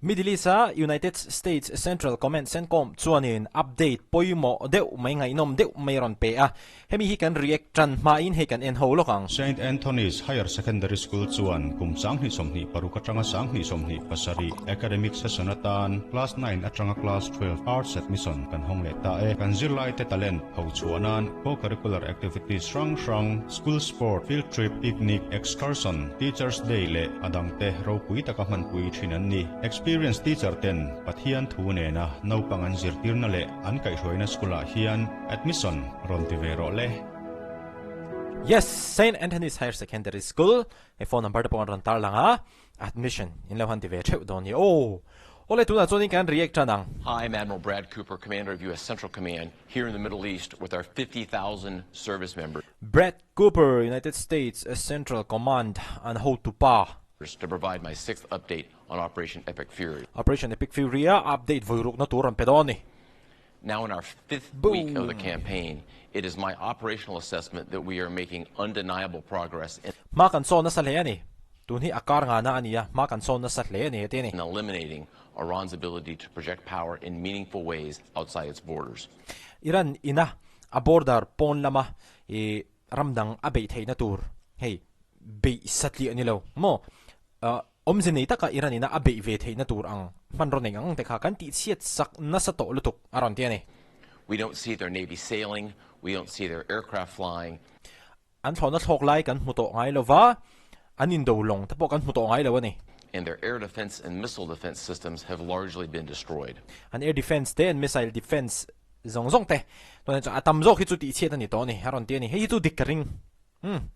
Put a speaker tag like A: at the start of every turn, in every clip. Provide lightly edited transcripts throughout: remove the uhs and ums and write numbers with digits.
A: Middle East-a United States Central Command, Centcom, chuanin update pawimawh deuh mai ngaihnawm deuh mai a rawn pe a. Hemi hi kan react tan hmain hei kan en ho lawk ang.
B: Saint Anthony's Higher Secondary School chuan kum 2026 atanga 2027 academic session atan Class 9 atanga Class 12 Arts admission kan hawng leh ta e. Kan zirlaite talent ho chhuah nan co-curricular activities hrang hrang, school sport, field trip, picnic, excursion, Teachers Day leh a dangte ropui taka hmanpui thin an ni. Experience teacher ten Pathian thu nena naupang an zirtirna leh an kaihhruaina school ah hian admission rawn ti ve rawh le.
A: Yes, Saint Anthony's Higher Secondary School, hei phone number te pawh an rawn tarlang a. Admission in lo han ti ve theuh dawn ni aw. Awle tunah chuanin kan react tan ang.
C: Hi, I'm Admiral Brad Cooper, Commander of US Central Command here in the Middle East with our 50,000 service members.
A: Brad Cooper, United States Central Command an hotupa.
C: To provide my sixth update on Operation Epic Fury.
A: Operation Epic Fury a update vawirukna tur an pe dawn ni.
C: Now in our fifth week of the campaign, it is my operational assessment that we are making undeniable progress in.
A: Hma kan sawn nasa hle a ni. Tun hi a kar ngana a ni a, hma kan sawn nasa hle a ni heti a ni.
C: In eliminating Iran's ability to project power in meaningful ways outside its borders.
A: Iran ina a border pawn lama i ram dang a beih theihna tur hei beih satliah a ni lo maw? Awmze nei taka Iran ina a beih ve theihna tur ang hmanraw nei ang te kha kan tihchhiat sak nasa tawh lutuk a rawn ti a ni.
C: We don't see their navy sailing, we don't see their aircraft flying.
A: An thlawhna thlawk lai kan hmu tawh ngai lo va, an indo lawng te pawh kan hmu tawh ngai lo a ni.
C: And their air defense and missile defense systems have largely been destroyed.
A: An air defense te, an missile defense zawng zawng te tunah chuan a tam zawk hi chu tihchhiat a ni tawh a ni a rawn ti a ni. Hei hi chu dik ka ring. Umm.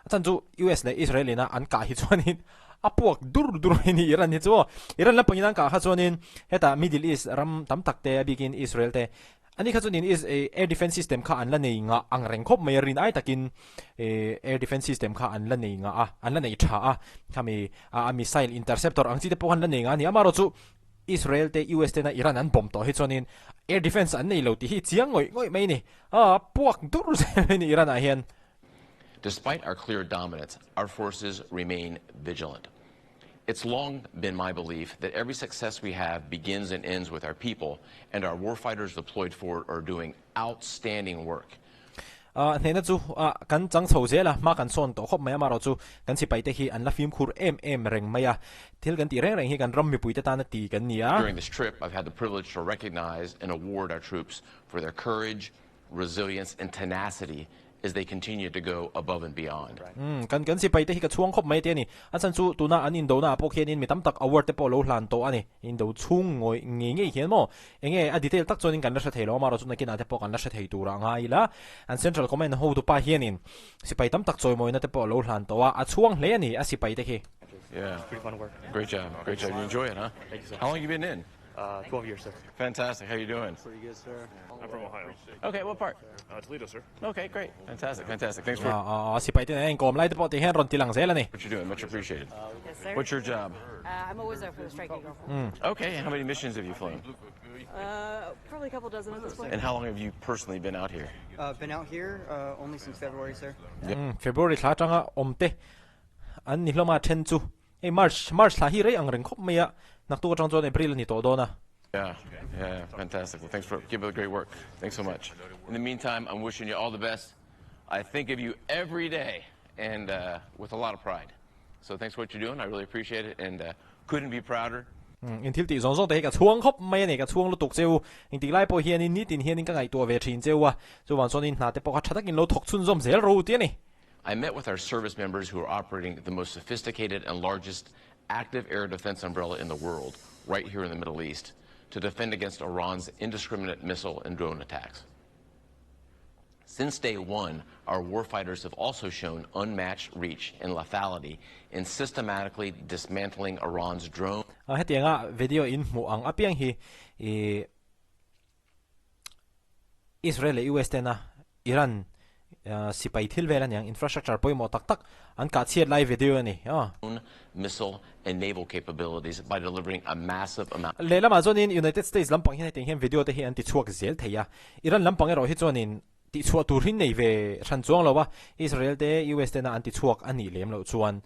A: A chan chu US leh Israel ina an kah hi chuanin a puak dur dur mai ni Iran hi chu aw. Iran lampangin an kah kha chuanin hetah Middle East ram tam tak te a bikin Israel te ani kha chuanin is air defense system kha an la nei ngah ang reng khawp mai a rin ai takin air defense system kha an la nei ngah a an la nei tha a khami a missile interceptor ang chi te pawh khan la nei ngah a ni amaherawhchu chu Israel te US tena Iran an bomb tawh hi chuanin air defense an nei lo tih hi chiang ngawih ngawih mai a ni. A puak dur zel mai a ni Iran ah hian.
C: Despite our clear dominance, our forces remain vigilant. It's long been my belief that every success we have begins and ends with our people, and our warfighters deployed forward are doing outstanding work.
A: Hnehna chu kan chang chho zel a, hma kan sawn tawh khawp mai a, amaherawh chu kan sipaite hi an la fimkhur em em reng mai a, thil kan tih reng reng hi kan ram mipuite tana ti kan ni a.
C: During this trip, I've had the privilege to recognize and award our troops for their courage, resilience and tenacity as they continue to go above and beyond.
A: Umm, kan kan sipai te hi ka chhuang khawp mai te a ni. A chhan chu tuna an indona ah pawh khianin mi tam tak award te pawh lo hlan tawh a ni. Indo chhung ngawih ngei ngei hian maw? Enge a detail tak chuanin kan la hre thei lo, amaherawhchu nakinah te pawh kan la hre thei tur ah ngai ila. An Central Command hotupa hianin sipai tam tak chawimawina te pawh lo hlan tawh a, a chhuang hle a ni a sipai te khi.
C: Yeah, great job, great job. You enjoy it, huh? How long you been in?
D: 12 years, sir.
C: Fantastic. How you doing?
D: Pretty good, sir.
E: I'm from Ohio.
C: Okay, what part?
E: Toledo, sir.
C: Okay, great. Fantastic, fantastic. Thanks for
A: Ah, ah, sipai te nen inkawm lai te pawh tih hian rawn ti lang zel a ni.
C: what you're doing. Much appreciated.
F: Yes, sir.
C: What's your job?
F: I'm a wizard for the Strike Eagle.
C: Okay, how many missions have you flown?
F: Probably a couple dozen at this point.
C: And how long have you personally been out here?
D: Been out here only since February, sir.
A: February thla atanga awm te an ni hlawm a then chu. Hei March, March thla hi rei ang reng khawp mai a, naktuk atang chuan April a ni tawh dawn a.
C: Yeah, yeah, fantastic. Well, thanks for keep up the great work. Thanks so much. In the meantime, I'm wishing you all the best. I think of you every day and uh, with a lot of pride. So thanks for what you're doing. I really appreciate it and uh, couldn't be prouder.
A: In thil tih zawng zawng te hi ka chhuang khawp mai a ni, ka chhuang lutuk cheu. Engtik lai pawh hianin nitin hianin ka ngaihtuah ve thin cheu a, chuvang chuanin hna te pawh kha tha takin lo thawk chhunzawm zel ro ti a ni.
C: I met with our service members who are operating the most sophisticated and largest active air defense umbrella in the world, right here in the Middle East, to defend against Iran's indiscriminate missile and drone attacks. Since day one, our warfighters have also shown unmatched reach and lethality in systematically dismantling Iran's drone.
A: Hetianga video in hmuh ang apiang hi i Israel leh US tena Iran sipai thil vel aniang infrastructure pawimawh tak tak an kah chhiat lai video a ni a.
C: Missile and naval capabilities by delivering a massive amount.
A: Lehlamah chuanin United States lampang hian hetiang hian video te hi an ti chhuak zel thei a, Iran lampang erawh hi chuanin tihchhuah tur hi nei ve hran chuang lo a, Israel te US tena an ti chhuak a nih lem loh chuan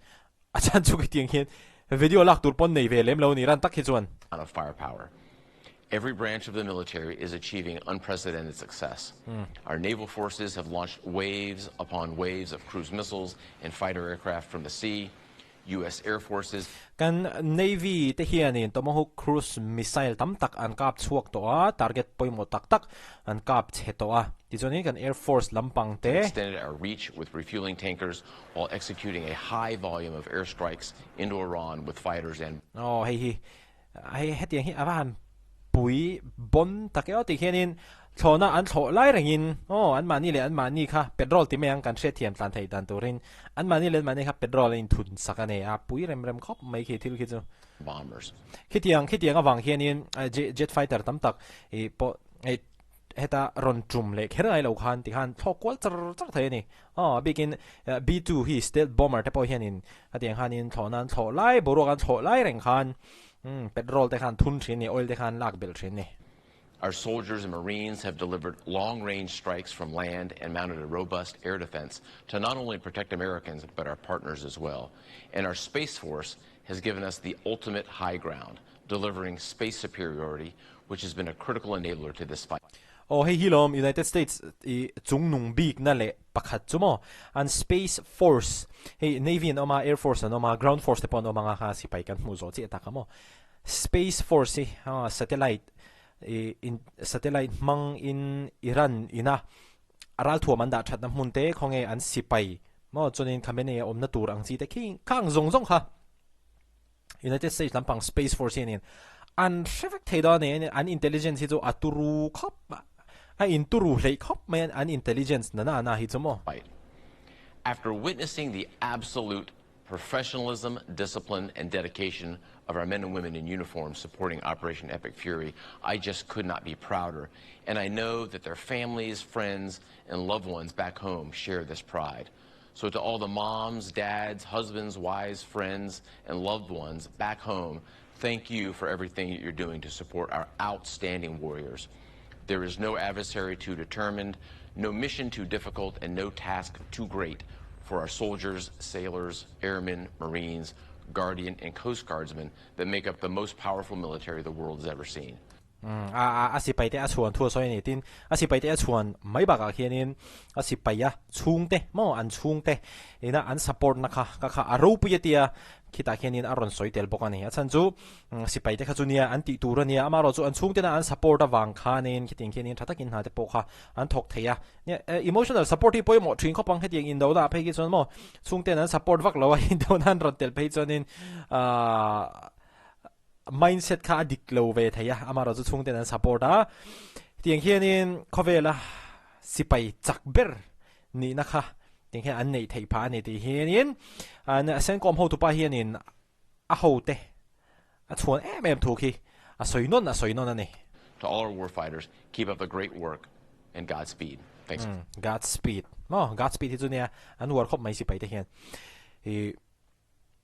A: a chhan chu hetiang hian. Video lak tur pawn nei ve lem lo ni ran tak hi chuan.
C: Amount of firepower. Every branch of the military is achieving unprecedented success. Our naval forces have launched waves upon waves of cruise missiles and fighter aircraft from the sea. US Air Forces.
A: Kan Navy te hianin Tomahawk cruise missile tam tak an kap chhuak tawh a, target pawimawh tak tak an kap chhe tawh a. Tichuanin kan Air Force lampang te.
C: Extended our reach with refueling tankers while executing a high volume of air strikes into Iran with fighters and.
A: Aw hei hi hei hetiang hi a va han pui bawn tak e aw tih hianin thlawhna an thlawh lai rengin aw anmahni leh anmahni kha petrol ti mai ang kan hriatthiam tlan theih dan turin anmahni leh anmahni kha petrol a inthun sak a nei a pui rem rem khawp mai khi thil khi chu.
C: Bombers.
A: Khitiang khitiang avang hianin jet fighter tam tak ih pawh hei Heta rawn tum leh kher ngai lo khan tikhan thlawk kual char char thei a ni. Aw, a bikin B-2 hi stealth bomber te pawh hianin hetiang khanin thlawh nan thlawh lai, boruak an thlawh lai reng khan petrol te khan thun thin a ni, oil te khan lak belh thin a ni.
C: Our soldiers and marines have delivered long-range strikes from land and mounted a robust air defense to not only protect Americans but our partners as well. And our Space Force has given us the ultimate high ground, delivering space superiority which has been a critical enabler to this fight.
A: Aw hei hi lawm United States i chungnung bikna leh pakhat chu maw an Space Force hei Navy an awm a Air Force an awm a Ground Force te pawh an awm ang a kha sipai kan hmuh zawh chiah tak a maw Space Force hi satellite i in satellite hmang in Iran ina a ralthuam an dah thatna hmun te khawnge an sipai maw chuanin Khamenei a awmna tur ang chi te khi khang zawng zawng kha United States lampang Space Force hianin an hre vek thei dawn a ni. An intelligence hi chu a turu khawp a, a in turu hleih khawp mai a, an intelligence na na na hi chu maw.
C: Fight. After witnessing the absolute professionalism, discipline and dedication of our men and women in uniform supporting Operation Epic Fury, I just could not be prouder. And I know that their families, friends and loved ones back home share this pride. So to all the moms, dads, husbands, wives, friends, and loved ones back home, thank you for everything that you're doing to support our outstanding warriors. There is no adversary too determined, no mission too difficult, and no task too great for our soldiers, sailors, airmen, Marines, Guardian, and Coast Guardsmen that make up the most powerful military the world has ever seen.
A: A a sipai te a chhuan thu a sawi a ni. Tin, a sipai te a chhuan mai bakah khianin a sipai a chhungte maw an chhungte ina an support na kha ka kha a ropui a tia khitah khianin a rawn sawi tel bawk a ni. A chhan chu sipai te kha chu nia an tih tur a nia, amaherawhchu an chhungtena an support avang khanin khitiang khianin tha takin hna te pawh kha an thawk thei a. Nia emotional support hi pawimawh thin khawp ang hetiang indona ah phei khi chuan maw chhungten an support vak lo a indona an rawn tel phei chuanin ahh Mindset kha a dik lo ve thei a, amaherawh chu chhungten an support a. Tiang hianin khawvela sipai chak ber nihna kha tiang hian an neih theih phah a ni tih hianin an Senkawm hotupa hianin a hote a chhuan em em thu khi a sawi nawn a sawi nawn a ni.
C: To all our war fighters, keep up the great work and Godspeed. Thanks.
A: Godspeed maw, Godspeed hi chu nia an uar khawp mai sipai te hian. I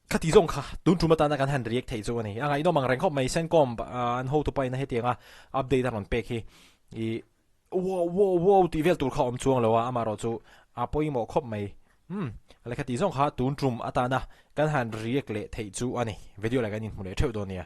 A: Khati zawng kha tun tum atana kan han react theih chu a ni. A ngaihnawm ang reng khawp mai Sencom an hotu paina hetianga update a rawn pek hi i wow wow wow tih vel tur kha a awm chuang lo a, amaherawh chu a pawimawh khawp mai. Umm le khati zawng kha tun tum atana kan han react leh theih chu a ni. Video lah kan inhmu leh theuh dawn nia.